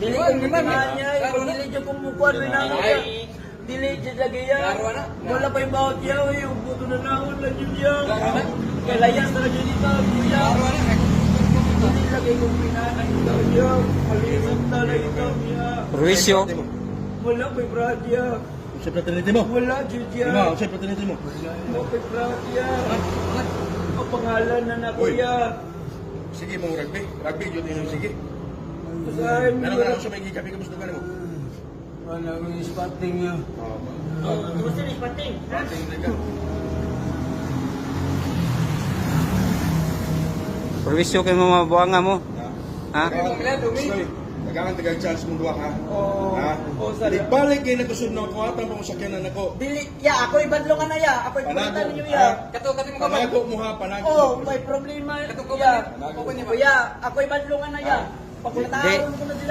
Dili ko niya, dili jud ko mukuan na namo ya. Dili jud lagi ya. Wala pa yung bawat ya, oy, ug buto na naon lang jud ya. Kay layas na jud ito, kuya. Dili lagi ko pinanay ito ya. Malisod ta lang ito ya. Perwisyo. Wala pa brad ya. Sa fraternity mo. Wala jud ya. Ima, sa fraternity mo. Wala pa brad ya. Ang pangalan na na Uy. kuya. Sige mo rugby. Rugby jud inyo sige. Usahay mo. Ano ka sa may gigabi ka gusto mo? Wala ko yung spotting ya. Gusto ni Pating. Ha? Perwisyo kay mga buanga mo. Ha? Dagangan tagag chance mong duha ha. Oo. Ha? Oo, sala. Balik kay nagkusod na kuwatan pa mo sakyanan nako. Dili, ya, ako'y badlo ka na ya. Ako'y Panago. palitan ninyo ya. Panago mo ha, panago. Oh, may problema. Ya. Kuya, ako'y badlo ka na ya. Di. Pagkataon ko na sila.